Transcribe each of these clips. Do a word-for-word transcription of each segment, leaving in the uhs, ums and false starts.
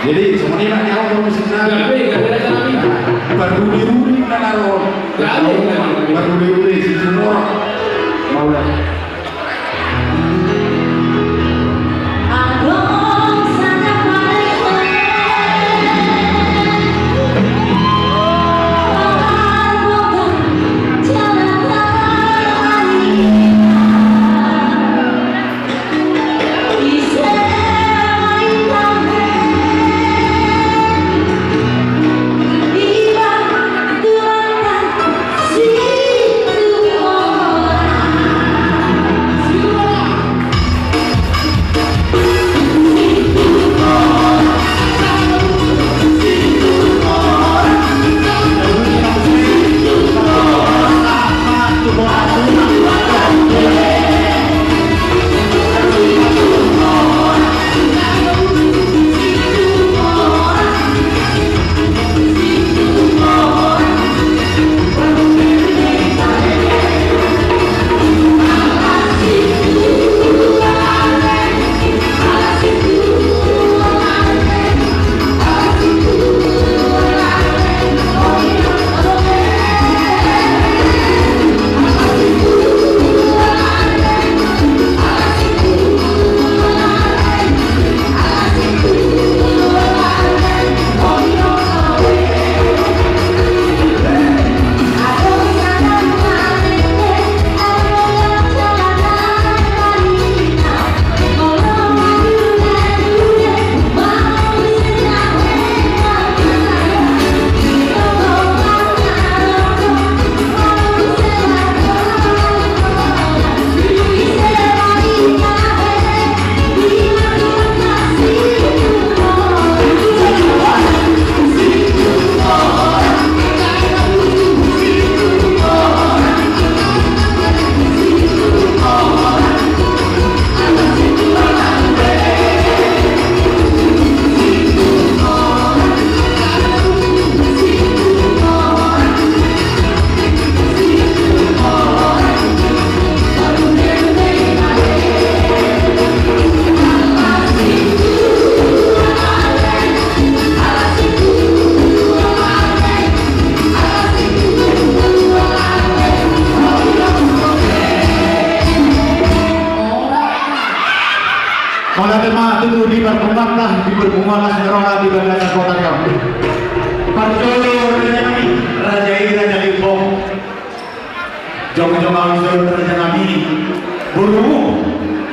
Jadi, songon i ma di au, musik na. Gabe, gabe, gabe. Parduli-uli na naro. Gabe, gabe. Parduli-uli, si sumur. Mauliate. Mauliate ma tutu, di parbungaon, di parbungaon las ni roha di bagasan kota ni hami. Parjolo raja nami, raja i raja Limbong. Jongjong au di son raja nami, borumu.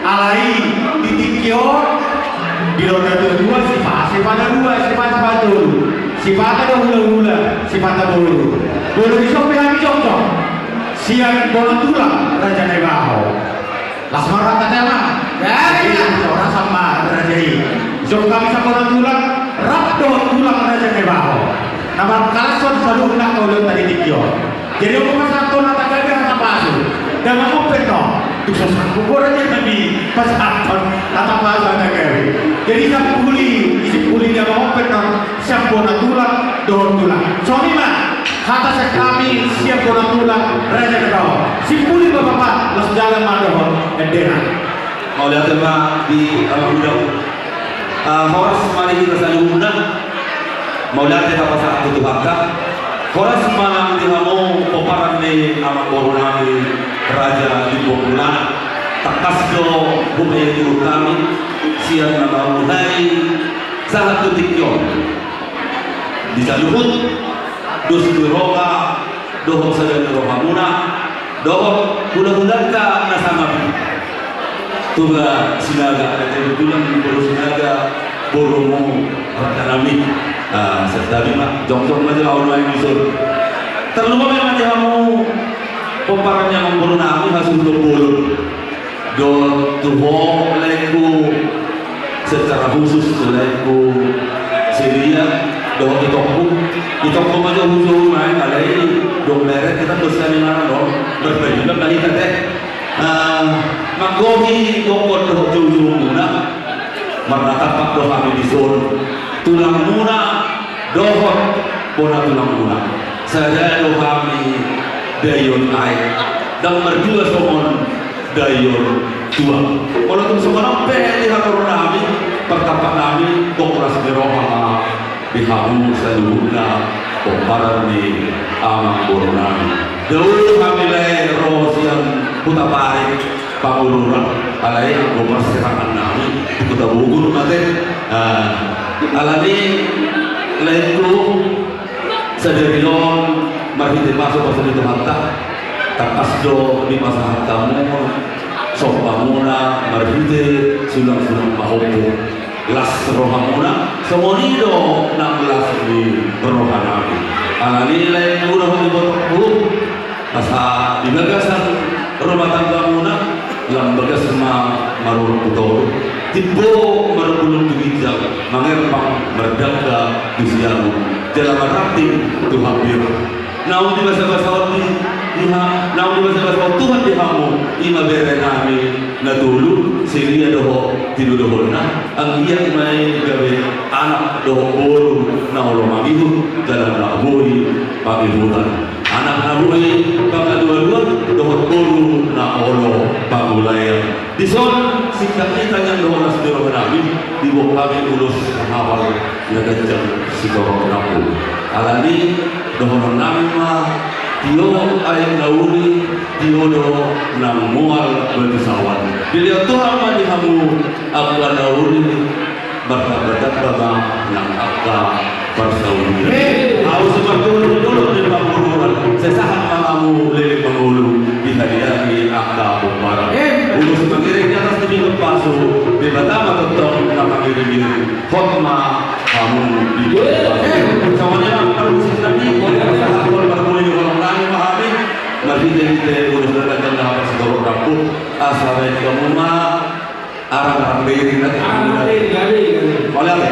Alai di tingki on, didok na tua-tua, sipa-, sipata dua, sipa-, sipata tolu, sipata do hula-hula, sipata boru. Boru di son pe hami jongjong sian bona tulang raja Naibaho. Las ma rohanta, Amang. Jadi, horas ma raja i. Jongjong hami sian bona tulang, rap dohot tulang raja Naibaho. Na marhalashon saluhutna ulaonta di tingki on. Jadi, on ma pasahathon hata gabe, hata pasu. Damang on pe annon. Tung so sanggup raja nami pasahathon hata pasu, hata gabe. Jadi, sampuli, disimpuli damang on pe annon sian bona tulang dohot tulang. Songon i ma hata sian hami sian bona tulang raja Naibaho. Simpuli ma, Bapak, las jalan ma dohot endena. Mauliate ma di Amang Hudang. Ah, horas ma di hita saluhutna. Mauliate tapasahat tu Tuhanta. Horas ma nang di hamu pomparan ni amangboru nami Raja Limbong Mulana. Tangkas do hupaihut hami sian na mangulahon sahat tu tingki on. Di saluhut dos ni roha dohot sada ni rohamuna dohot hula-hulanta na sangap i. Tulang Sinaga, kebetulan boru Sinaga, borumu raja nami. Ah, santabi ma, jongjong ma jo au nuaeng di son. Tarlumobi ma di hamu pomparan ni amangboru nami, hasuhuton bolon. Dohot tu ho laengku, secara khusus tu laengku si Ria, dohot itongku. Itongku ma jo hujou nuaeng, alai dung leleng hita dos hami mangan on, marpailuan ma hita, te. Ah, manggohi gokhon dohot joujoumuna, marnatampak do hami di son. Tulangmuna dohot bona tulangmuna, sada do hami daion aek, ndang martua songon daion tuak. Molo tung songon on pe di hatoron nami, Martampak nami, tongtong las ni roha ma di hamu saluhutna pomparan ni amangboru nami. Dao hami lae ro sian Hutabarat, Pangururan, alai anggo parsirangan nami di Kota Bogor ma ate. Ah, alani laengku, sadari on marhite pasu-pasu ni Tuhanta, tangkas do dipasahat hamu sombamuna marhite sulang-sulang pahompu. Las rohamuna, songon i do nang las ni roha nami. Alani laengku dohot ibotongku, asa di bagasan rumah tanggamuna, lam bagas ma marurung tu toru, timbo marbulung tu ginjang, mangerpang mardangka tu siamun, jala marranting tu hambirang. Naung dibasabasahon di, di ha-, naung dibasabasahon Tuhan di hamu, i ma bere nami na tolu, Selia dohot tinudohonna, anggiat ma i gabe anak dohot boru na olo mangihut jala na boi pangihutan. Anak na boi pangalualuan dohot boru na olo pangulaean. Dison, singkat ni tangiang dohot las ni roha nami, diboan hami ulos hapal na ganjang sitorop rambu. Alani, dohonon nami ma, tio aek na uli, tio do nang mual batu sawan. Dilehon Tuhan ma di hamu angka na uli, martambatamba ma nang angka parsaulian. Amen. Ahu sipartuhor ni dolok ni Pangururan, sai sahat ma hamu leleng mangolu, dihadiahi angka pomparan. Amen. Ulos mangiring di atas dipinggol pasu, Debata ma tongtong na mangiringiring. Hot ma hamu di, amen, pasu. Songon i ma parmusik nami, molo pasahathon parbue ni holong nami ma hami, marhitehite ulos na ganjang na hapal sitorop rambu, asa baen hamu ma arang-arang bere nami. Arang-arang bere nami. Mauliate.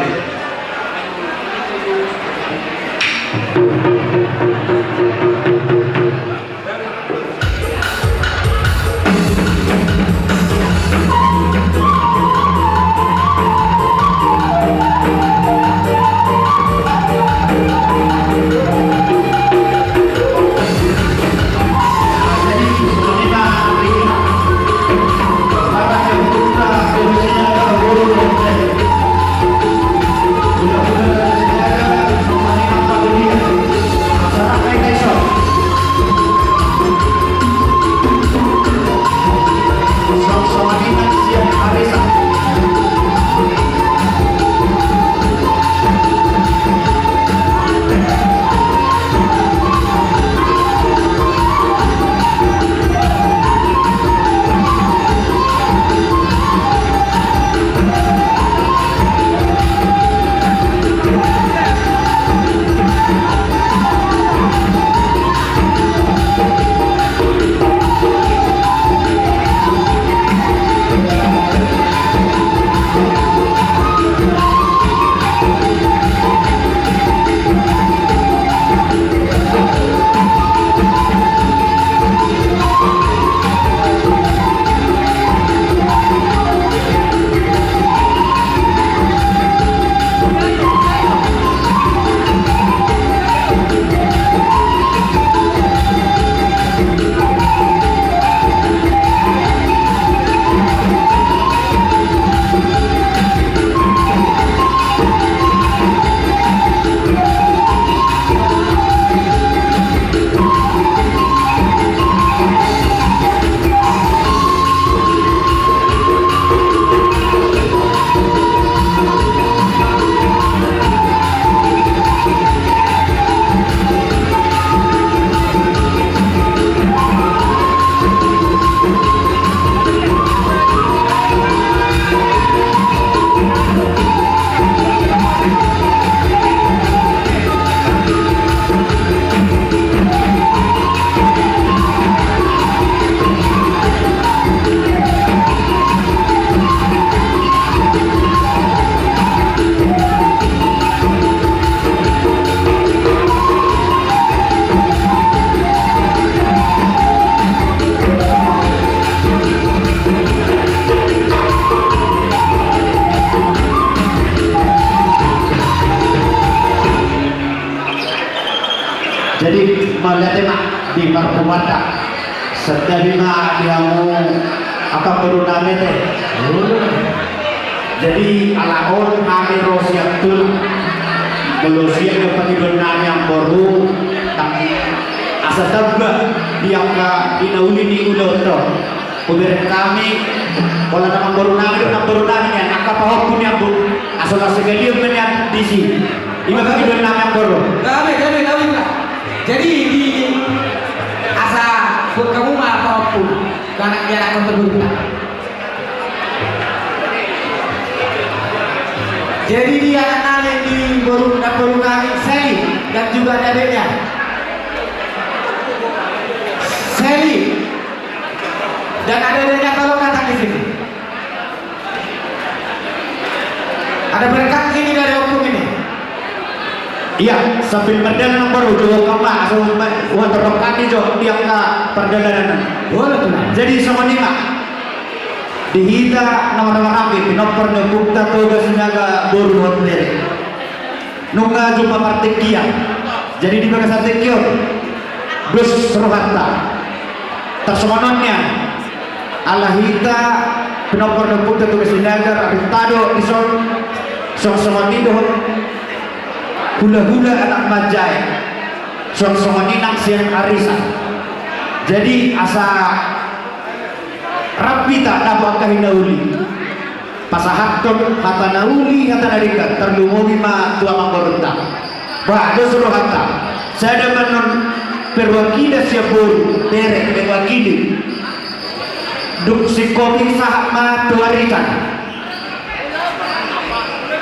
Jadi, mauliate ma di parpunguanta. Santabi ma di hamu angka boru nami ate. Jadi ala on hami ro sian tulang, molo sian do pangidoan nami amangboru, asa tamba di angka na uli ni ulaon on. Hubereng hami, pola na amangboru nami do, namboru nami nian, angka pahompu nian, asa na segalian ma nian disi. Ima pangidoan nami amangboru. Gabe, gabe, gabe, Pak. Jadi di asa buat kamu ma pahompu, anak dia anak kontak. Jadi dia anak nami di boru, namboru nami Sally dan juga adiknya. Sally dan adiknya tolong datang di sini. Ada berkat ini dari Ompung ini. Iya, sambil mardalan amangboru, jo hamu ma, asa ma, uatorkan i jo di angka pardalanan. Boleh tuh. Jadi songon i ma. Di hita na marhahamaranggi, pinompar ni ompunta Toga Sinaga boru dohot bere. Nunga jumpa partingkian. Jadi di bagasan tingki on, dos rohanta. Tarsongon on nian, ala hita pinompar ni ompunta Toga Sinaga, rap hita do dison, songon-songon i dohot hulahula anak manjae, songon-songon i nang sian arisan. Jadi asa rap hita dapot angka na uli. Pasahathon hata na uli, hata na denggan, tarlumobi ma tu amangborunta. Bah, dos rohanta. Sada ma annon perwakilan sian boru, bere, mewakili. Dung singkopi sahat ma tu arisan.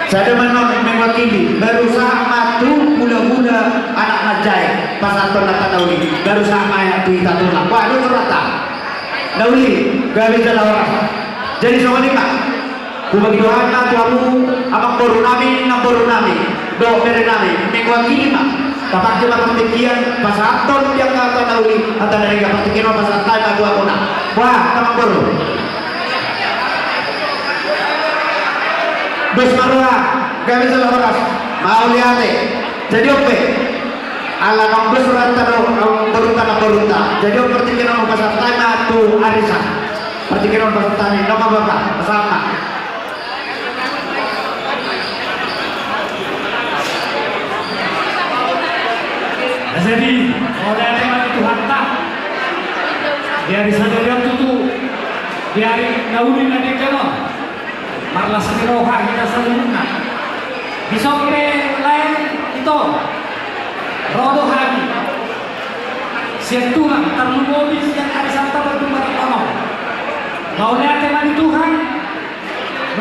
Sada ma annon mewakili, baru sahat ma tu hulahula anak manjae, pasahathon hata na uli, baru sahat ma tu hita tulang. Bah, dos rohanta. Na uli, gabe jala horas. Jadi songon i ma. Hubagi do hami ma tu hamu, amangboru nami, namboru nami, dohot bere nami, mewakili ma. Tapake ma partingkian, pasahathon di angka hata na uli, hata na denggan, partingkian on pasahat hami ma tu hamuna. Bah, amangboru. Dos ma roha, gabe jala horas. Mauliate. Jadi on pe. Ala nunga dos rohanta do, amangborunta, namborunta. Jadi on partingkian on pasahat hami ma tu arisan. Partingkian on pasahat hami, nunga bapa, pasahat ma. Nah, jadi, mauliate ma di Tuhanta. Di ari sadari on tutu, di ari na uli na denggan on. Marlas ni roha hita saluhutna. Dison pe lae ito. Ro do hami. Sian tulang, tarlumobi sian arisanta Bandung Barat on. Mauliate ma di Tuhan.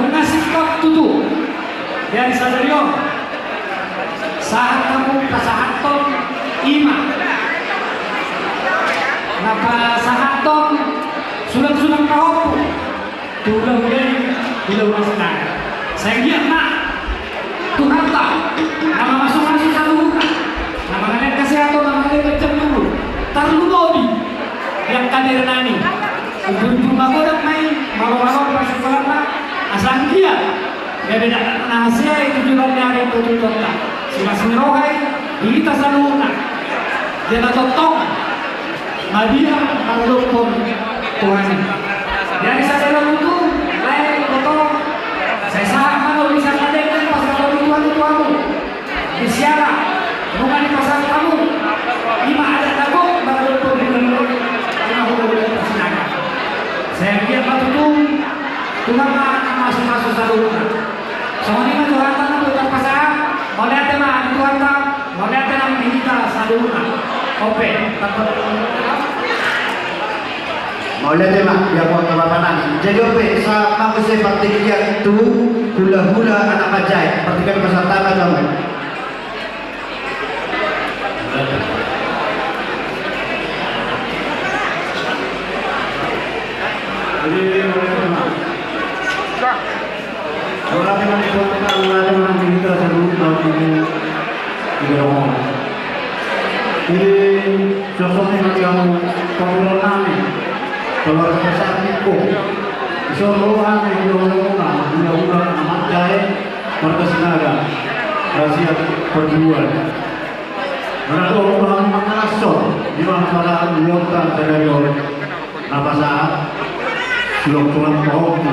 Nunga singkop tutu. Di ari sadari on. Sahat hamu pasahathon i ma. Na pasahathon sulang-sulang pahompu. Tu hulahula i, hulahula Sinaga. Sai anggiat ma Tuhanta, na mamasumasu saluhutna, na mangalean hasehaton, na mangalean ganjang ni umur. Tarlumobi di angka bere nami. Umpur-umpur magodang ma i, malo-malo ma parsingkolanna, asa anggiat gabe dakdanak na hasea i tu joloan ni ari patutuonta. Silas ni roha i di hita saluhutna. Jala tongtong mabiar maradophon Tuhan i. Di ari sadari on tutu, lae, iboto, sai sahat ma na uli, sahat ma denggan pasahaton ni Tuhan tu hamu. Di siala nunga dipasahat hamu, i ma adat na gok maradophon hulahula, i ma hulahula Sinaga. Sai anggiat ma tutu, Tuhan ma na mamasumasu saluhutna. Songon i ma Tuhanta na boi tarpasahat. Mauliate ma di Tuhanta. Mauliate nang di hita saluhutna. On pe, tangkap. Mauliate ma di hamu angka bapa nami. Jadi on pe, sahat ma muse partingkian tu hulahula anak manjae. Partingkian pasahat hami ma tu hamu. Jadi, mauliate ma. Mauliate ma di Tuhanta, mauliate ma di hita saluhutna. Jadi, suang songon i ma di hamu, panggual nami, keluarga besar Tingko. Dison ro hami hulahula muna, hulahula anak manjae, marga Sinaga, Raja Perburuan. Maradophon hami mangalashon, di ma sada ulaonta sadari on. Na pasahat, sulang-sulang pahompu.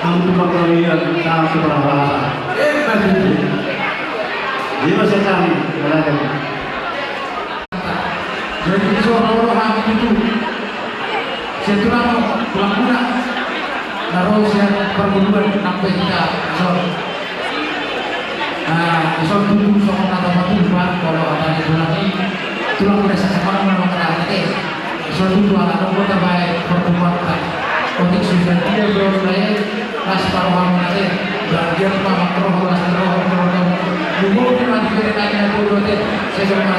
Amu tu panggabean, sahat tu parhorasan. Ima tutu. Ima setan, managan. Jadi dison ro hami tutu. Sian tulang, tulang muna. Na ro sian parguruan, nang pe hita dison. Nah, dison tutu songon na tapatupa, molo hata ni tulang i, tulang muna sasama na mangkatahon ate. Dison tutu ala adong do tabaen partumbuanta. Otik susa dia do lae, las paroha muna ate. Bagian ma mangkroho las ni roha, mangkroho. Lumobi ma di bere nami na tolu ate. Sai joma.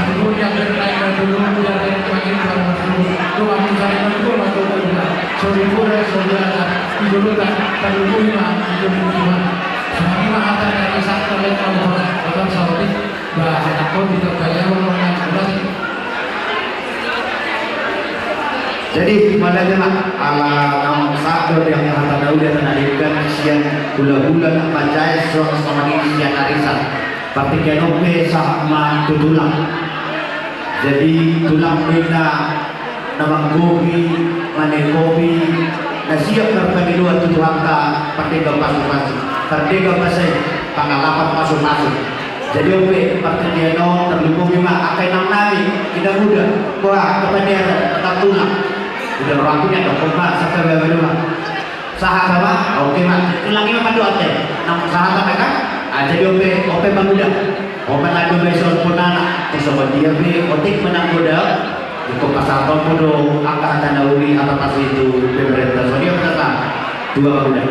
Lumobi ma bere nami na tolu, bere nami na tolu. Doa muna sari na dua, ma doa dua. Sori pura, sori ata. Ijolota, tarlumobi ma, ijolota. Sori ma hata na di sakta lain na upa. Otak saotik. Bah, anak kau di tempat yang mau makan. Jadi, mauliate ma, ala naung sahat do di hata na uli, hata na denggan sian hulahula na manjae songon i sian arisan. Partingkian on pe sahat ma tu tulang. Jadi, tulang ninna na manggohi, manengopi, na siap marpangidoan tu Tuhanta, pardenggan pasupasu, pardenggan pasupasu, pangalapan pasupasu. Jadi on pe partingkian on tarlumobi ma angka inang nami, inang muda, boha angka paniaran, angka tulang. Udah rapinya dong, kok ma saka baba dua. Sahat ma, oke ma. Tulang i ma pandohan te. Nang sahat ma kan? Ah, jadi on pe, on pe panguda. On pe nang do be songon ponana. Songon dia be, otik menang goda. Iko pasahaton do angka hata na uli, hata pasupasu tu pemerintah. Songon dia ma sahat. Dua panguda.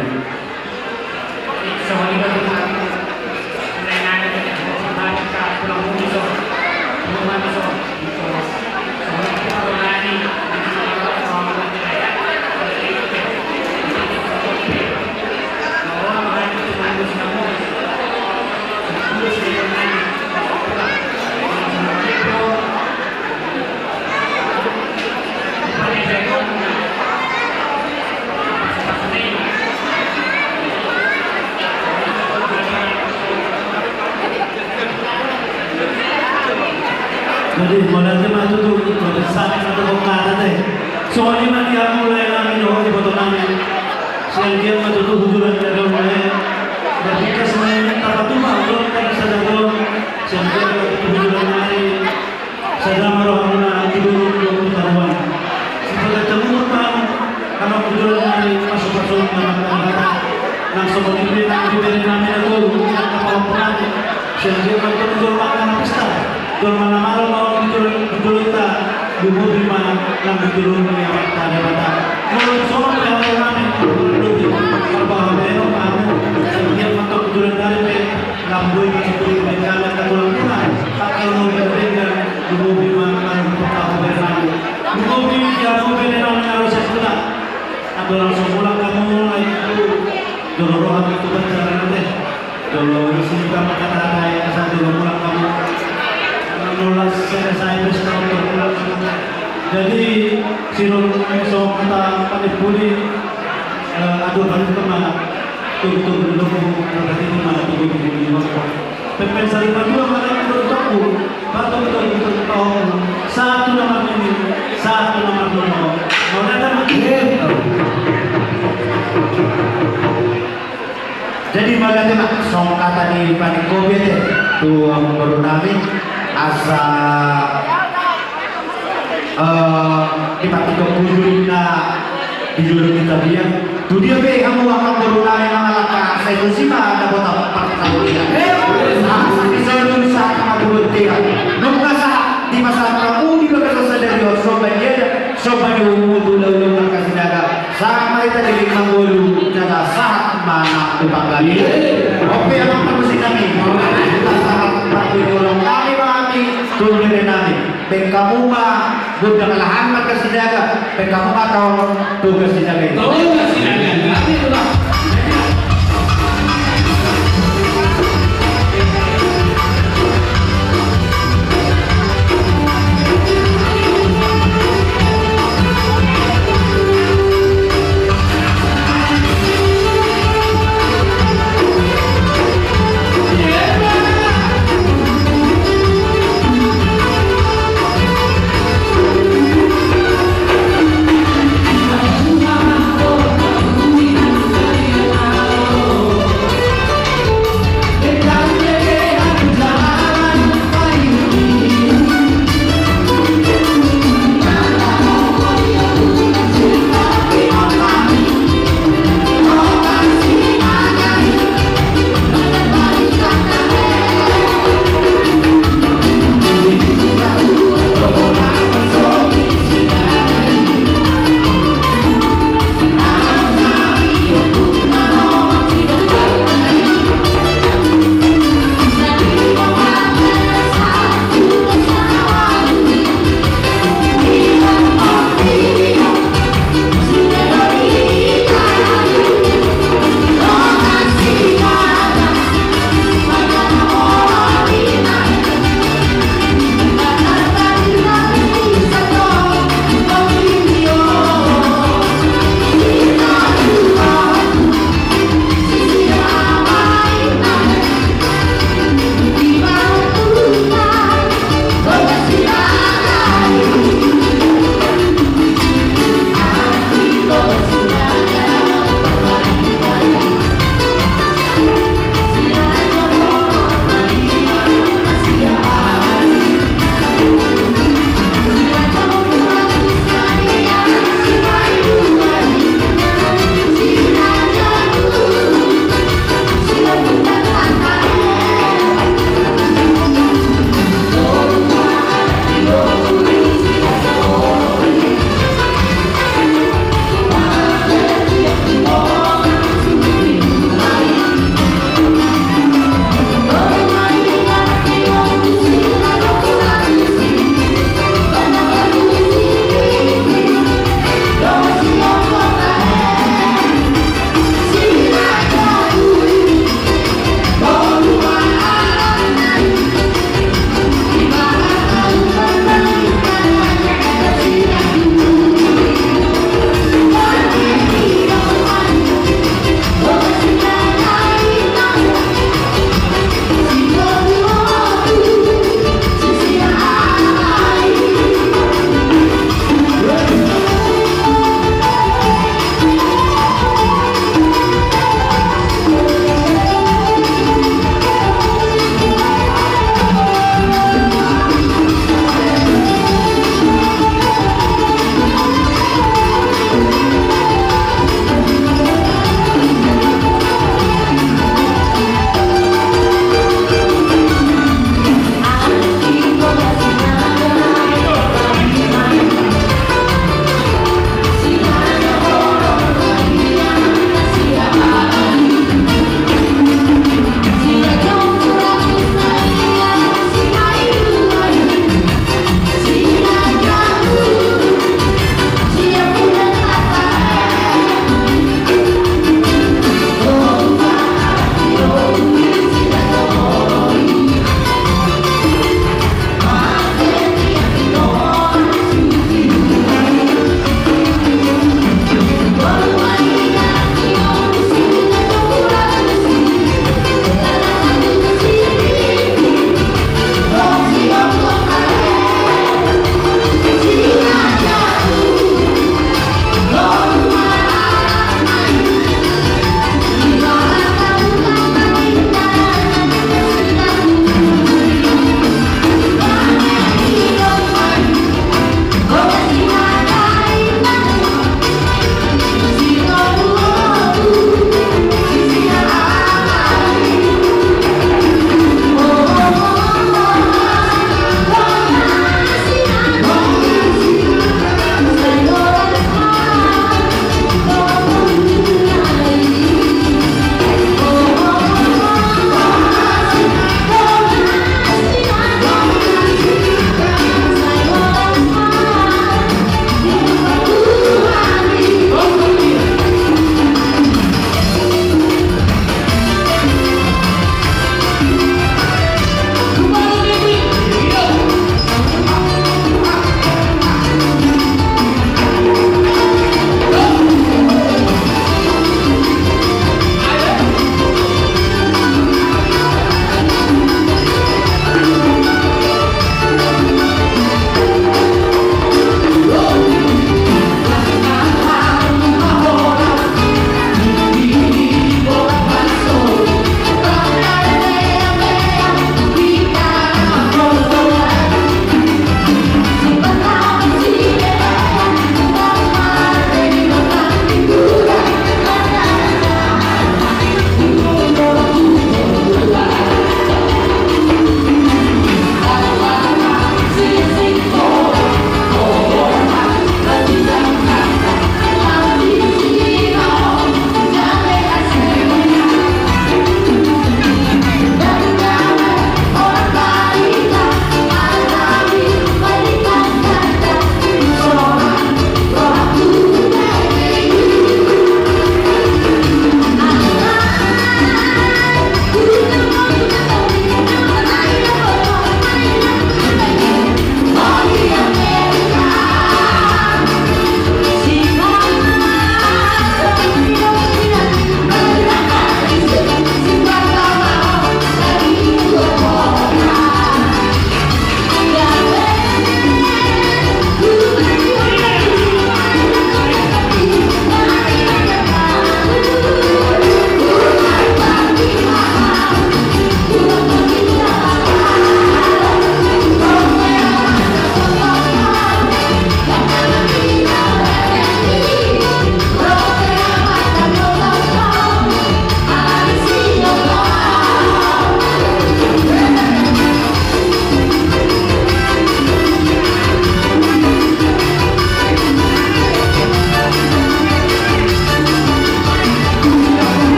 Jadi, mauliate ma tutu, ito, sahat ma tu hata te. Songon i ma di hamu lae nami dohot iboto nami. Sian dia ma tutu hujuran ni adong lae. Berarti kas ma ini tapatupa, adong kan sadadon. Sian dia ma tutu hujuran nami. Sada ma roha muna tu dolok dohot tu taruan. Sipata jamur ma, ala hujuran nami pasupasu ni Amanta Debata. Nang songon i pe nang di bere nami na tolu, nang na paopat nami. Sian dia ma tutu jolma na pesta. Jolma na malo ma on di jolo, di jolonta, lumobi ma nang di jolo ni Amanta Debata. Molo songon pe hata nami, molo di, marbahen ma hamu, sian dia ma tutu hujuran nami pe, na boi ma tutu di bere nami na tolu muna, angka na berdenggan, lumobi ma nang di bere nami. Lumobi di hamu bere nami na ro sian tulang. Andorang so mulak hamu, lae, jolo roha tu baca nami. Jolo isi hata Puli, eh, aduh, balik ke mana? Tunggu, tunggu, tunggu, tunggu, tunggu, tunggu, tunggu. Pepeng sari patua mana itu, tunggu. Patung, tunggu, tunggu, tunggu. Satu nomor ini, satu nomor lima. Mau datang? Iya. Jadi, mauliate ma, songon hata ni paning kopi ate, tu amangboru nami, asa, eh, di partingkian kujur na di jolo ni tapian. Tu dia pe hamu amangboru nami mangalangka, sai tusi ma dapotan partingkian. Asa di jolo ni sahat ma tu bontean. Nunga sahat di masa kamu di bagasan sadari on, somba dia, somba di umu tu laulung marga Sinaga. Sahat ma hita di lima pulu, jala sahat ma nang tu panggabean. Oke, amang parmusik nami. Sahat ma tu jolo nami, ma nami, tu bere nami. Baen hamu ma gondang lahan marga Sinaga. Baen hamu ma taon Toga Sinaga i. Toga Sinaga i.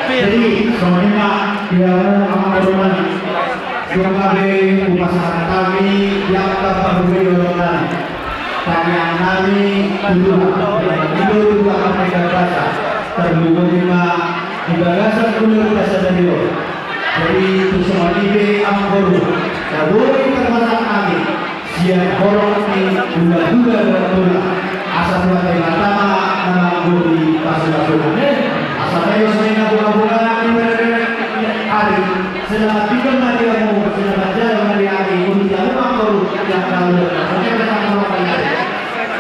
Jadi, songon i ma di hamu amang boru nami. Dung gabe hupasahat hami di angka parhobas ni dolok nami. Tangiang nami tu Tuhan, tu Tuhan, tu Tuhan, tu Tuhan, tarlumobi ma di bagasan ulaon sadari on. Jadi, tu songon i pe amang boru, na boi tarpasahat hami sian horong ni hulahula dohot tulang, asa Tuhan Debata ma na manggohi pasupasuna. Asa tahe songon i na bungabunga ni ari. Selamat tinggal ma di hamu, selamat jalan ma di ari. Untuk jalan ma boru, yang tahu. Oke, bersama-sama.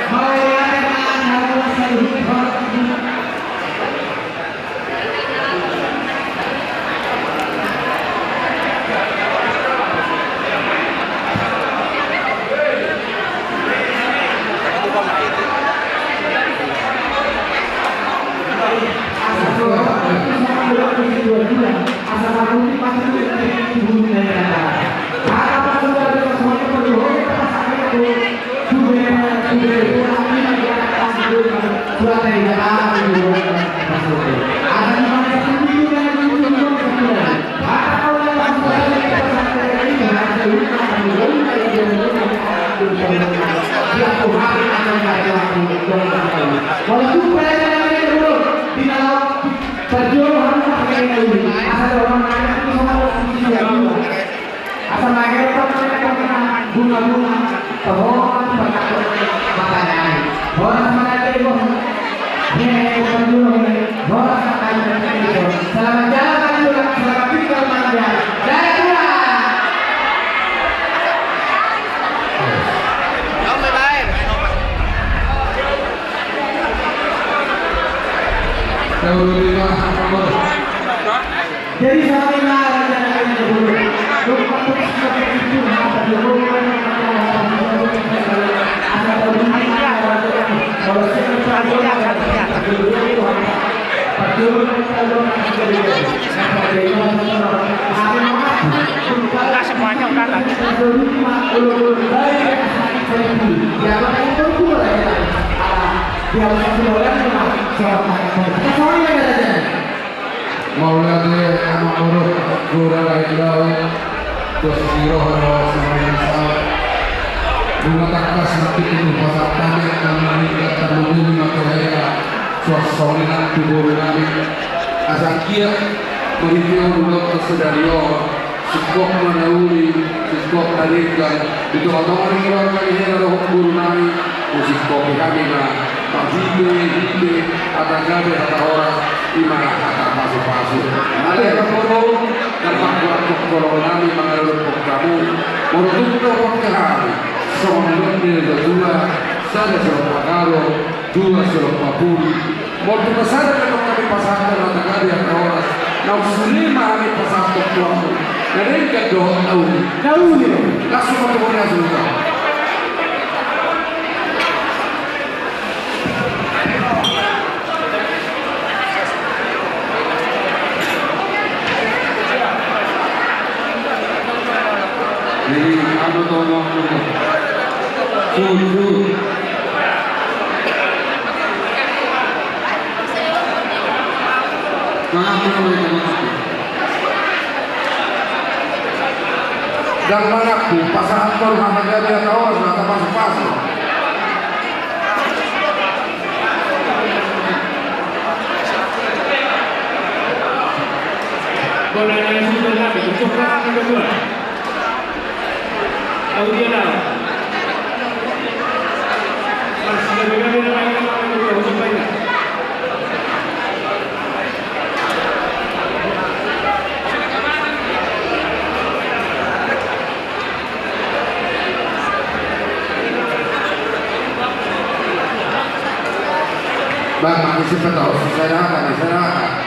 Mau ya, teman, harus saling hormat. Asa magetan, bunga-bunga, pahomar, pahomar, pahomar. Horas ma di hamu, horas ma di hamu. Selamat jalan, selamat tinggal, Manja. Dadah, tulang. Jadi, sampai mana rencana kalian dulu? Mauliate, amang boru, guru na hinaholongan, dohot si roha dohot si marinasa. Bunga tangkas na pitu pasahat hami, na maninggal tarlumobi ma tu hela, suang songon i nang tu boru nami. Asa anggiat marhite on ulaonta sadari on, singkop ma na uli, singkop na denggan di tongatonga ni keluarga ni hela dohot boru nami. Husingkopi hami ma marhitehite hata gabe hata horas, i ma hata pasupasu. Alai amang boru, ndang mangkurang holong nami mangalualuhon hamu. Molo tung dohot hami, songon na nidok ni natuatua, sada solop hangalo, dua solop hapuri. Molo tung na sada pe tong hami pasahathon hata gabe hata horas, naung sude ma hami pasahathon tu hamu na denggan dohot na uli. Na uli. Langsung ma tu boru nami. Jadi, anu tolong. Sun, sun. Mangaku, mangaku. Ndang mangaku, pasahathon hata gabe hata horas, hata pasupasu. Bang, mati cepat tau, saya dah, saya dah.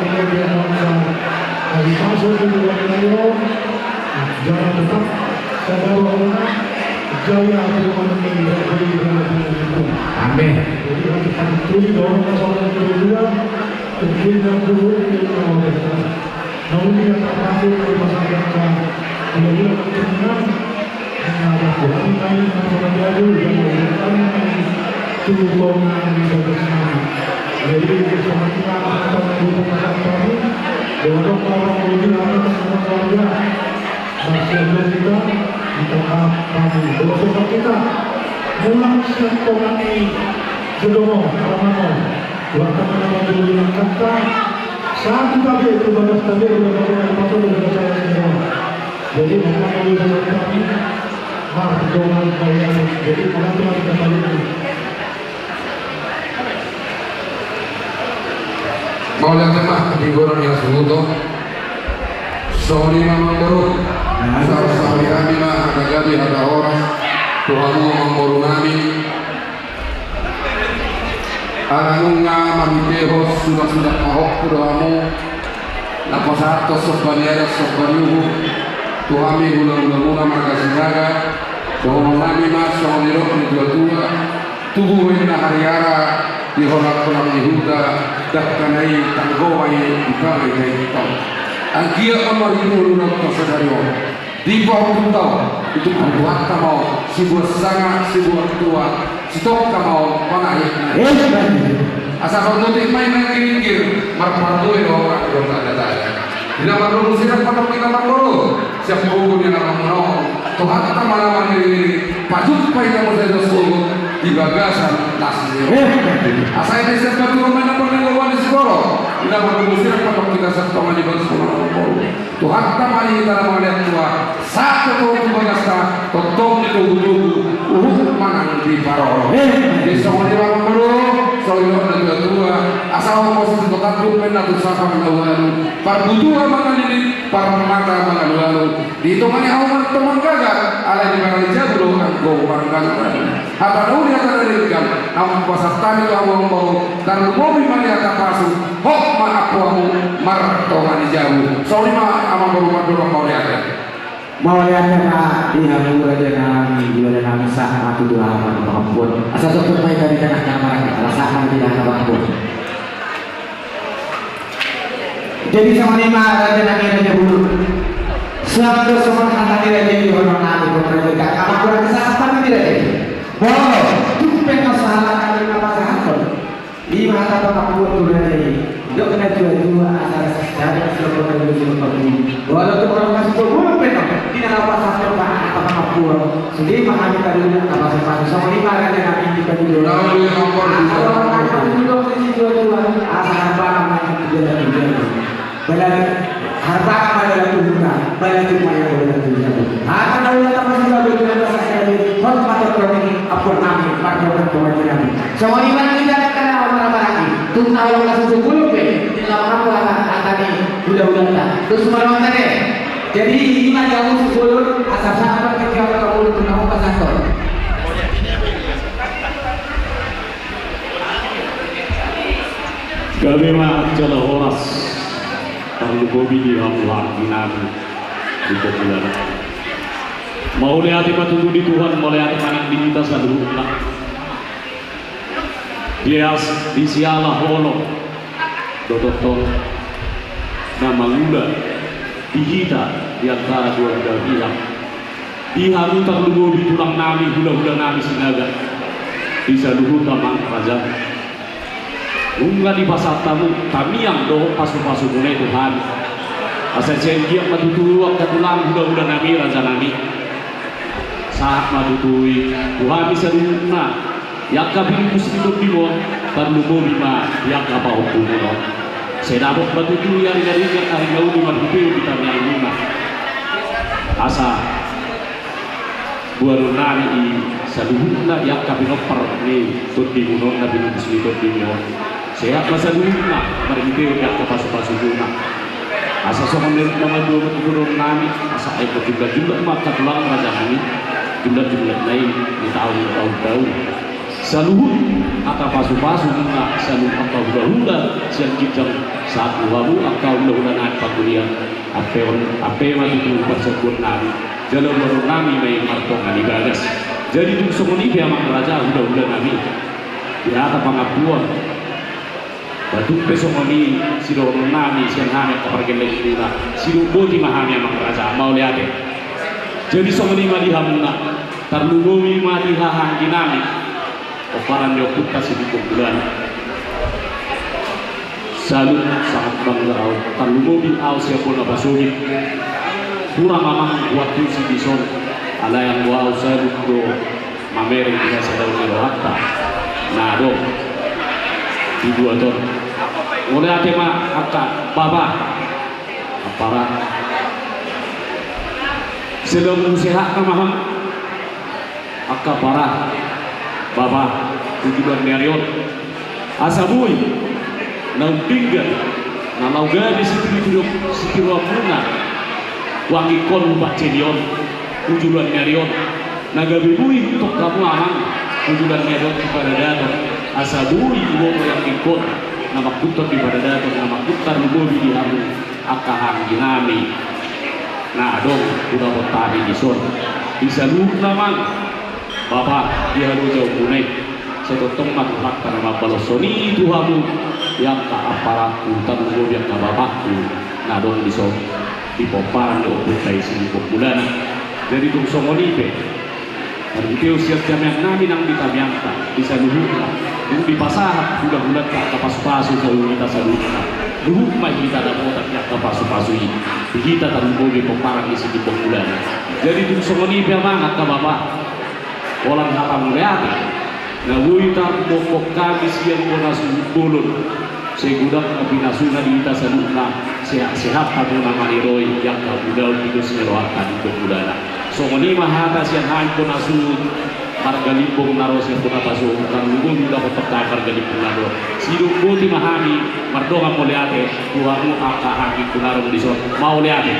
Jadi, tetap, tetap, Jaya Tuhan ini, jaya Tuhan ini. Amin. Jadi, harus tuli bahwa masalah kedua, tentunya buruk di rumah. Namun dia tak masuk ke rumah sakit, Pak. Dia bilang, "Tenang, tenang, Pak. Kami main sama dia dulu, jangan lupa main." Tuh, kau main di batas sana. Jadi, sama kita, kita mendukung anak kami. Dorong orang mobil, anak sama keluarga. Marsiajar hita, hita hami, dohot hita mulak sian tonga ni gedong on, alaman on. Tuhan, tangan nama dulu langkanta. Satu tabe, tu bagas tabe, udah bagus, udah bagus, udah bagus, udah bagus. Jadi, maka kami udah kami, mar, dohot, bayar. Jadi, maka Tuhan kita balik. Mauliate ma di goar ni hasuhuton. Songon i ma, amangboru. Sahat-sahat hami ma hata gabe, hata horas tu hamu, amangboru nami. Ala nunga marhitehon suda-suda pahompu do hamu na pasahathon somba ni adat, somba ni uhum tu hami hula-hula muna marga Sinaga. Dohonon nami ma songon nidok ni tua-tua. Tubu ma inna hariara, di holang-holang ni huta, dangkana i tanggo ma i di pangaitaitta. Anggiat ma marhite ulaonta sadari on, di pahompunta on, ditumpak Tuhanta ma on sibuat sanga, sibuat tua, sitongka ma on panahitna. Asa pamutik ma i nangkin-nangkin, marparbue do hamu, angka dongan data. Di na mardomu sirang, pandok ni na mardomu sian pogu ni alaman muna on. Tuhanta ma na mangiring-iring, pajumpa hita muse di son sogot di bagasan las ni roha. Asa i ma sian batu ma na pernah lawan di sigoro. Di na mardomu sirang, pandok hita sian tonga ni bagas muna on. Tuhanta ma di hita na mangalean tua, sahat tu bagasta, tongtong di togu-togu, uhum manang di parorot. Jadi songon i ma, amangboru, songon i ma na tua-tua, asa hohom ma tu tanduk, mena tu sapang na ualu, parbutuha mangalilit, parmata mangalualu. Ditongi hamu ma antong manggaga, alai dibarani jabu do anggo manggaga. Hata na uli, hata na denggan, naung pasahat hami tu hamu, amangboru, tarlumobi ma di hata pasu, hot ma anggo hamu martonga ni jabu. Songon i ma, amangboru, mandorong mauliate. Mauliate ma di hamu raja nami, raja nami, sahat ma tu hamu na pangampuon. Asa tongtong ma hita di tengah-tengah maranggi, ala sahat ma di hita na pangampuon. Jadi songon i ma, raja nami, raja boru. Songon do songon hata ni raja i, dohonon nami tu raja i, angka na kurang sahat ma di raja i. Boru, tung pe na sahat hami na pasahathon. I ma hata pangampuon tu raja i. Didok na tua-tua, asa rasa sadar, asa rasa sadar. Boru, tung pe na sahat hami na pasahathon hata pangampuon. Sude ma hami taringot na pasu-pasu. Songon i ma raja nami, di pajujur. Asa harbana ma i tu jabu-jabu. Bala harbana ma dalan tu huta, bala tu maya ma dalan tu jabu. Hata na uli, hata pasu-pasu, hata na sahat. Hot ma tongtong i, ampuon nami, mardongan tu raja nami. Songon i ma di hita angka na marhaha i. Tung na holan na sasungkul pe, di na mangampu hata, hata ni hula-hulanta. Tung sumar ma hata de. Jadi, i ma di hamu sasungkul, asa sahat ma di hamu, amangboru, tu na pasahathon. Gabe ma jala horas, tarlumobi di hamu anggi nami, di ponggulan. Mauliate ma tutu di Tuhan, mauliate ma nang di hita saluhutna. Di as-, di siala holong dohot tong na mangula di hita di antara dua belah pihak. Di hamu tarlumobi tulang nami, hula-hula nami Sinaga, di saluhut amang raja. Nunga dipasahat hamu tamiang dohot pasu-pasu muna i tu hami. Asa sai anggiat ma tutu angka tulang, hula-hula nami, raja nami. Sahat ma tutu i tu hami saluhutna. Di angka pinimpus ni tondimuna, tarlumobi ma di angka pahompumuna. Sai dapot ma tutu i ari na denggan, ari na uli marhitehon di tamiangmuna. Asa boanon nami i saluhutna di angka pinompar ni tondimuna on, na pinimpus ni tondimuna on. Sehat ma saluhutna marhitehon di angka pasu-pasumuna. Asa songon na nidok ni natua-tua ma tutu dohonon nami, asa aek ma jumlah-jumlah ma angka tulang, raja nami, jumlah-jumlah na i di taon-taon. Saluhut angka pasu-pasumuna, saluhut angka hula-hula sian ginjang sahat tu hamu angka hula-hula na di panggulian. Ampe on, ampe ma tutu parsabuan nami, jala boru nami ma i martonga ni bagas. Jadi tung songon i pe amang raja, hula-hula nami, di hata pangampuon, ba tung pe songon i sidohonon nami sian hami angka pargellenglengmuna, sidok boti ma hami amang raja, mauliate. Jadi songon i ma di hamuna, tarlumobi ma di hahaanggi nami, pomparan ni ompunta Situmorang Mulana. Salut, sangat bangga au, tarlumobi au sian bona pasogit. Hurang amang huantusi dison, alai anggo au salut do mamereng di hasadaon ni rohanta na adong dibuat on. Mauliate ma angka bapa, ampara. Selalu sehat ma hamu angka ampara, bapa, tu joloan ni ari on. Asa boi naung denggan, na laho gabe sitiruon, sitiruonmuna tu anggi on, tu pangkataion, tu joloan ni ari on. Na gabe boi hutohon hamu amang tu joloan ni ari on tu paradaton. Asa boi diboto anggi on na mangkuthon di paradaton, na mangkuthon, tarlumobi di hamu angka hahaanggi nami na adong tu dapot nami dison. Di saluhutna amang, bapa, di halojaonmuna i, sai tongtong ma Tuhanta na mambaloshon i tu hamu, di angka amparangku, tarlumobi angka bapangku na adong dison, di pomparan ni ompunta i Situmorang Mulana. Jadi tung songon i pe, marhitehon sian tamiang nami nang di tamiangta, di saluhutna, dung dipasahat hula-hulanta angka pasu-pasu tu hita saluhutna, luhut ma hita dapotan di angka pasu-pasu i, di hita tarlumobi pomparan ni Situmorang Mulana. Jadi tung songon i pe amang angka bapa, holan hata mauliate na boi tardokkon hami sian bona suhut bolon, sai godang ma pinasuna di hita saluhutna, sehat-sehat hamuna maniroi di angka ulaon di dos ni rohanta di Situmorang Mulana. Songon i ma hata sian hami bona suhut marga Limbong na ro sian bona pasu, tarlumobi dapotan hami marga Limbong na ro. Sidok boti ma hami mardongan mauliate tu hamu angka hahaanggi na adong dison. Mauliate.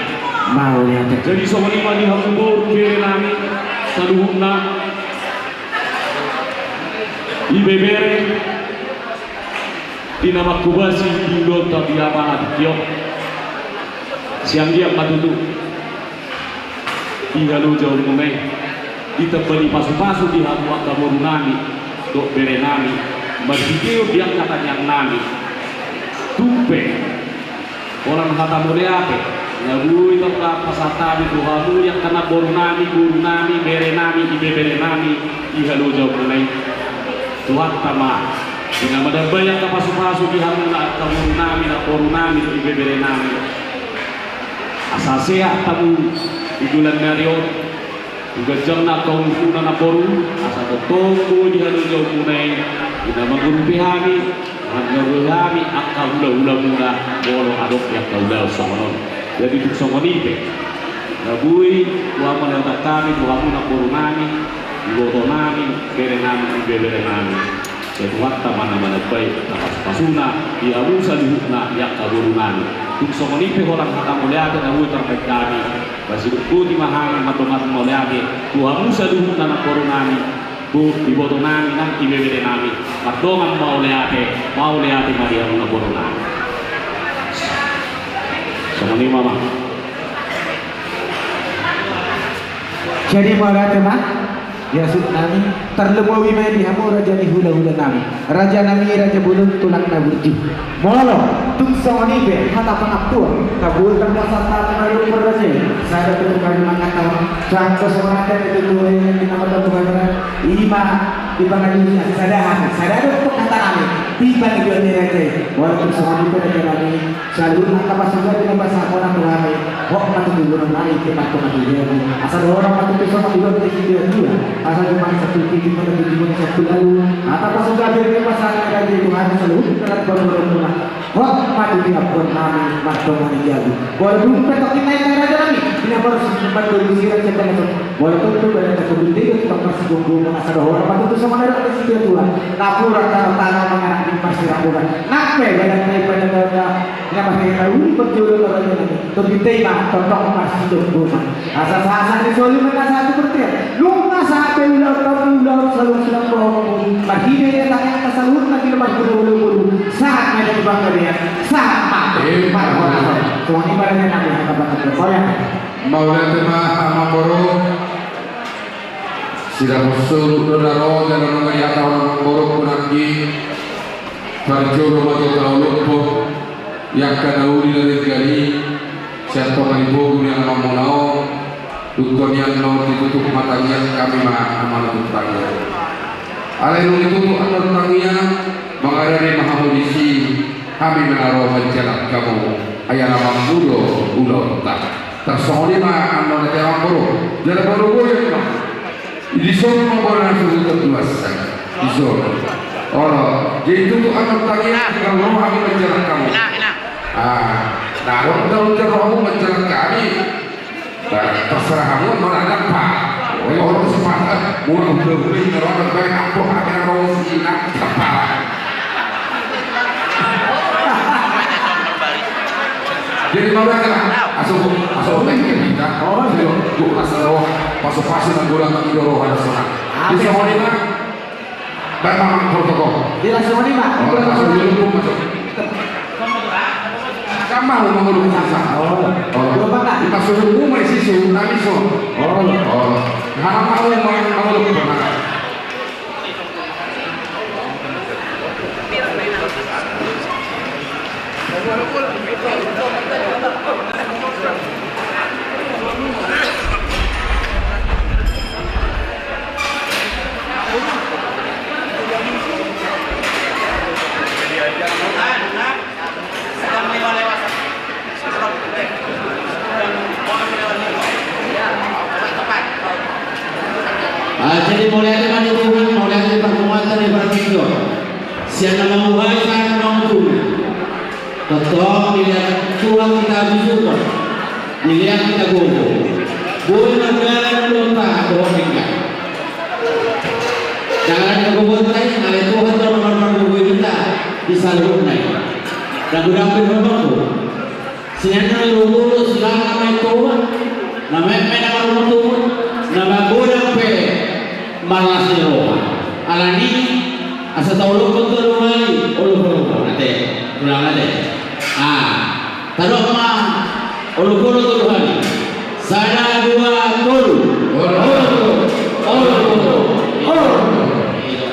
Mauliate. Jadi songon i ma di hamu boru bere nami saluhutna, ibebere, di na manghobasi di ulaonta di apala tingki on. Sai anggiat ma tutu di halojaonmuna i ditamba ni pasu-pasu di hamu angka boru nami dohot bere nami, marhitehon di angka tangiang nami. Tung pe holan hata mauliate na boi tarpasahat hami tu hamu di angka namboru nami, boru nami, bere nami, ibebere nami, di halojaonmuna i. Tuhanta ma di na mandambai angka pasu-pasu di hamuna angka boru nami, namboru nami, ibebere nami. Asa sehat hamu di joloan ni ari on, tu ganjangna angka umurmuna namboru, asa tongtong boi di halojaonmuna i, di na mangurupi hami, manjalo hami angka hula-hulamuna, molo adong di angka ulaon songon on. Jadi tung songon i pe na boi tu hamu na hutangkami, tu hamu namboru nami, iboto nami, bere nami, ibebere nami. Sai Tuhanta ma na manambai angka pasu-pasuna di hamu saluhutna di angka boru nami. Tung songon i pe holan hata mauliate na boi tarbahen hami, ba sidok boti ma hami mardongan mauliate tu hamu saluhutna namboru nami, iboto nami nang ibebere nami. Mardongan mauliate, mauliate ma di hamu namboru nami. Songon i ma amang. Jadi mauliate ma di hasuhuton nami, tarlumobi ma di hamu raja ni hula-hula nami, raja nami, raja bolon, tulang na burju. Molo tung songon i pe hata pangampuon na boi tarpasahat hami, raja i, sada pe hami manghatahon, jangko songon i pe tutu, i ma di pangalusi, sada hami, sada do hata nami di pangidoan ni raja i. Molo tung songon i pe raja nami, saluhut angka pasu-pasu na pasahathon tu hami, hot ma tutu boru nami, timarto ma tutu. Asa dohonon ma tutu songon i dohot ni sidea-dea, asa jumadi sampulu pitu, jumadi sampulu ualu, angka pasu-pasu na pasahat ni raja i tu hami saluhutna, hot ma tutu ampuon nami mardongan ni jabu. Molo dung pe tongkin nai, raja nami, di na parsigogoon, molo tung pe badan na togel do tong parsigogoon, asa dohonon ma tutu songon i dohot ni sidea-dea, napuran tano-tano manganak di parsirambulan. Nang pe badan na i, badan na, na marhite na uli parjolo, raja nami, togel do i ma tongtong marsigogoon. Asa sahat-sahat ni solu ma na sahat tu bontean, nunga sahat pe ulaon, ulaon saluhutna, marhite tangiangta saluhutna di na marhite ulaon, sahat ma di panggabean, sahat ma di parhorasan. Mauliate ma amangboru. Sidapot solu do na ro jala nunga dihatahon amangboru nangkin. Parjolo ma jo taolopon i angka na uli na denggan i. Sian tonga ni pogu ni amangmuna on. Dungkon i annon ditutup ma tangiang, hami ma na manutup tangiang. Alai dung ditutup annon tangiang, mangarade ma hamu disi, hami ma na ro manjalang hamu. Ai ala mambudo ulaonta. Tarsongon i ma annon ate amangboru. Jala boru boyan ma. Dison ma boru na suhut on tuasa. Dison. Olo. Jadi tutup annon tangiang, jala ro hami manjalang hamu. Ah, na ro, na ro jala ro hamu manjalang hami. Terserah hamu, mana ada apa? Oh, ya, orang sepakat, mulai udah beli, orang baik, apa, ada orang sini, apa? Jadi, mau ada, asal, asal, kita, oh, sih, gua kasih roh, pasu-pasu, dan gua lagi roh, ada sana. Bisa mau lima? Baik, Pak, protokol. Di langsung ini, Pak. Oh, langsung dulu, Bu, masuk. Kan mau mangoloi sasa. Oh. Oh. Belum pernah. Di masuk rumah isi su, nami su. Oh. Oh. Nah, mau mangoloi pernah. Ah, jadi mauliate ma di Tuhan, mauliate ma di partondion. Sian na manguhai sahat tu na untungna. Tongtong dilean Tuhan hita habujuhon, dilean hita gogo. Boi mardalan ulaonta dohot denggan. Dalan ni gogonta i, alai Tuhan do na margogohi hita di saluhutna i. Dang godang pe na mambahen. Sian na margogo, sian na matua, na meme na margogo, na magodang pe marlas ni roha. Alani, asa taolophon tu aluhali, olophon, olophon, ate, ulang ate. Ah, tadok ma, olophon tu aluhali. Sada, dua, tolu. Olophon, olophon, olophon.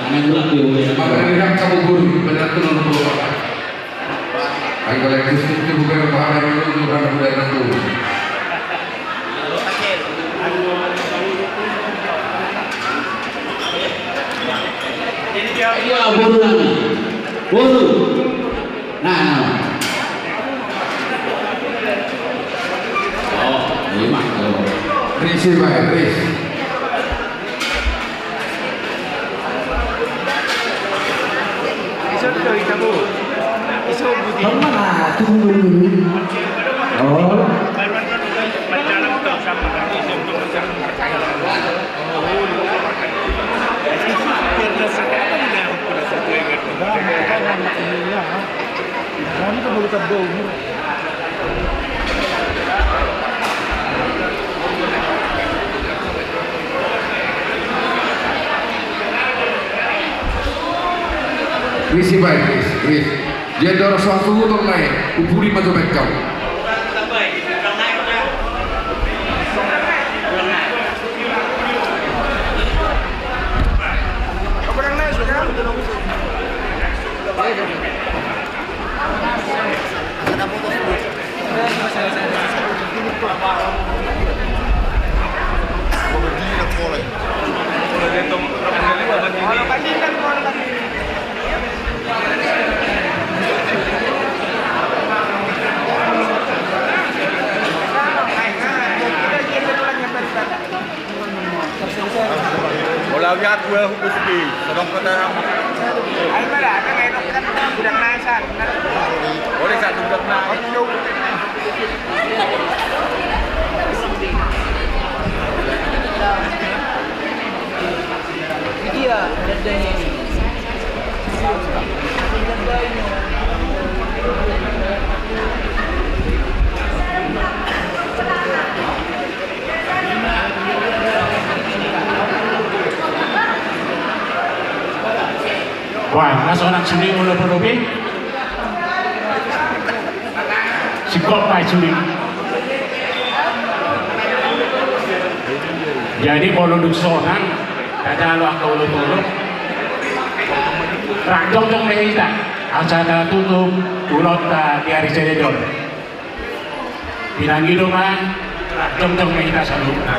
Anak ulang dia, ulang. Maka dari kamu guru, benar tu olophon. Ai kalau Kristus itu bukan bahan yang dulu, bukan budaya dulu. Iya, boru nami. Boru. Nah, nah. Oh, ini mah. Risi bae, risi. Risi bae, risi, risi. Jadi orang suatu tuh lain, upuri maju baik kau. Molo au, ia, gue hukus di, sedang kota yang. Ayo, mana? Ada nggak enak kan? Gudang naisan. Boleh satu gudang naisan. Iya, dadanya ini. Wah, langsung anak sini mulu perlu pi. Singkop ma i sude. Jadi molo dung sonang, tajalo angka olopolop. Rap jongjong ma hita asa tatutup ulaonta di ari sadari on. Pinangido ma, rap jongjong ma hita saluhutna.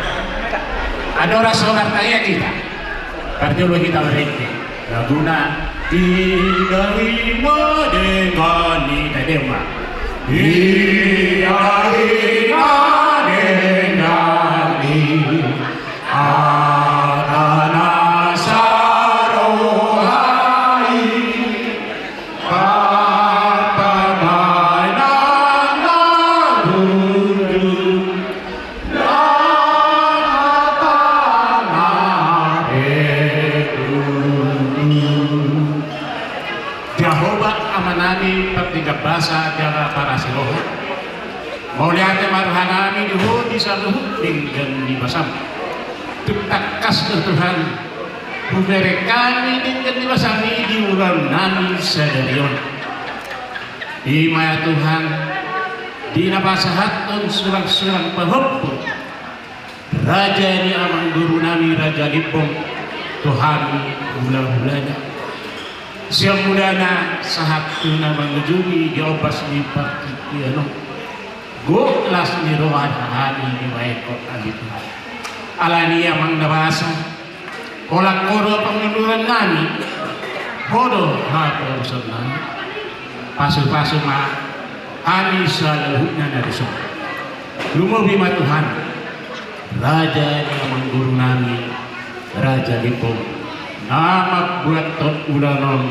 Andorang so martangiang hita, parjolo hita marende. Laguna, di ari na denggan i, na denggan. Di ari na denggan i, hata na saroha i, pambahenan na burju. Jahowa Amanami, pardenggan basa jala parasi roha, mauliate ma rohanami di Ho di saluhut denggan ni basam. Tung tangkas do Tuhan, hubereng hami denggan ni basam i di ulaonnami sadari on. I ma Tuhan, di na pasahathon sulang-sulang pahompu, raja ni amangborunami Raja Limbong, tu hami hula-hulana. Sian mulana sahat tu na mangujungi di ombas ni partingkian on, gok las ni roha hami dibahen Ho, ale Tuhan. Alani i Amang na basa, holan Ho do panganduannami, Ho do haporusannami. Pasu-pasu ma hami saluhutna na dison. Lumobi ma Tuhan, raja ni amangborunami Raja Limbong, na mambuathon ulaon on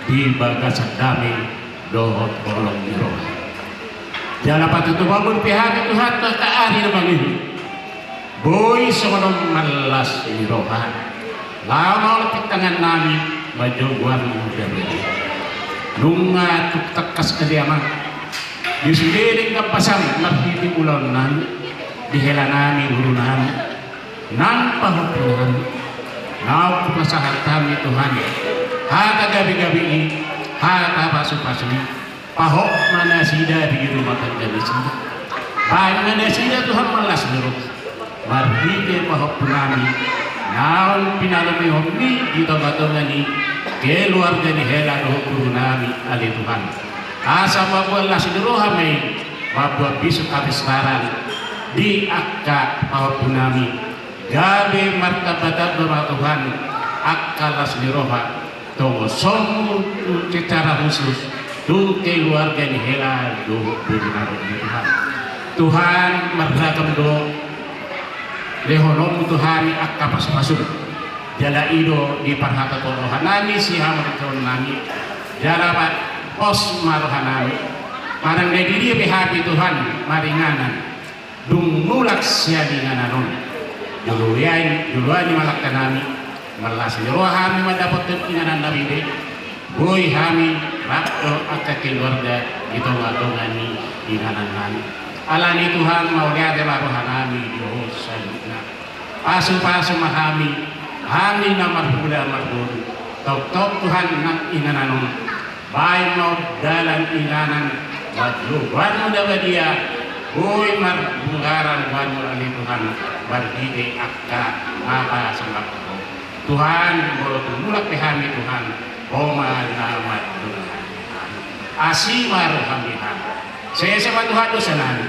di bagasan dame dohot holong ni roha. Jala patutup ma muse hami Tuhan tu angka ari na mangihut. Boi songon on marlas ni roha, laho mangolop tangannami manjou goarmu gabe. Nunga tung tangkas ale Amang, di sude denggan basam marhite ulaonnami, di helanami, borunami, nang pahompunami, naung hupasahat hami Tuhan hata gabe-gabe i, hata pasu-pasu i. Pahot ma nasida di rumah tangga nasida. Bahen ma nasida Tuhan marlas ni roha marhite pahompunami naung pinarumehonmi di tonga-tonga ni keluarga ni hela dohot borunami, ale Tuhan. Asa mambuat las ni roha ma i, mambuat bisuk hapistaran di angka pahompunami. Gabe martamba-tamba ma Tuhan angka las ni roha, tongon songon tu secara khusus tu keluarga ni hela dohot borunami, ale Tuhan. Tuhan, marragam do lehononmu tu hami angka pasu-pasum. Jala i do diparhatahon rohanami sihamarhiteonnami. Jala pos ma rohanami. Manang na di dia pe hami Tuhan maringanan, dung mulak sian inganan on, joloan i, joloan i ma langkanami. Marlas ni roha hami mandapothon inganannami be. Boi hami rap dohot angka keluarga di tonga-tonga ni inganannami. Alani i Tuhan, mauliate ma rohanami di Ho saluhutna. Pasu-pasu ma hami, hami na marhula marboru. Tongtong Tuhan, nang inganan on, bahen ma dalan inganan manjou goarmu na badia. Boi marbungkaran goarmu, ale Tuhan, marhite angka na pasangap Ho. Tuhan, molo tung mulak pe hami Tuhan, Ho ma na mandongani hami. Asi ma roham di hami. Sesa ma Tuhan dosanami.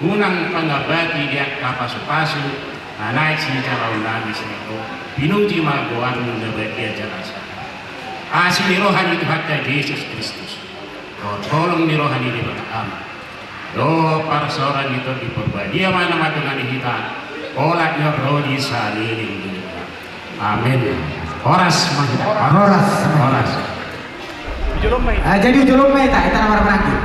Unang pangabati di angka pasu-pasu na naeng sijalaonnami sian Ho. Pinuji ma goarmu na badia jala sahali. Asi ni roha ni Tuhanta Jesus Kristus, dohot holong ni roha ni Debata Ama, dohot parsaoran ni Tondi Parbadia ma na mandongani hita, olat ni on ro di saleleng ni lelengna. Amen. Horas ma hita. Horas. Horas. Ah, jadi ujolom ma hita, hita na marpanangki.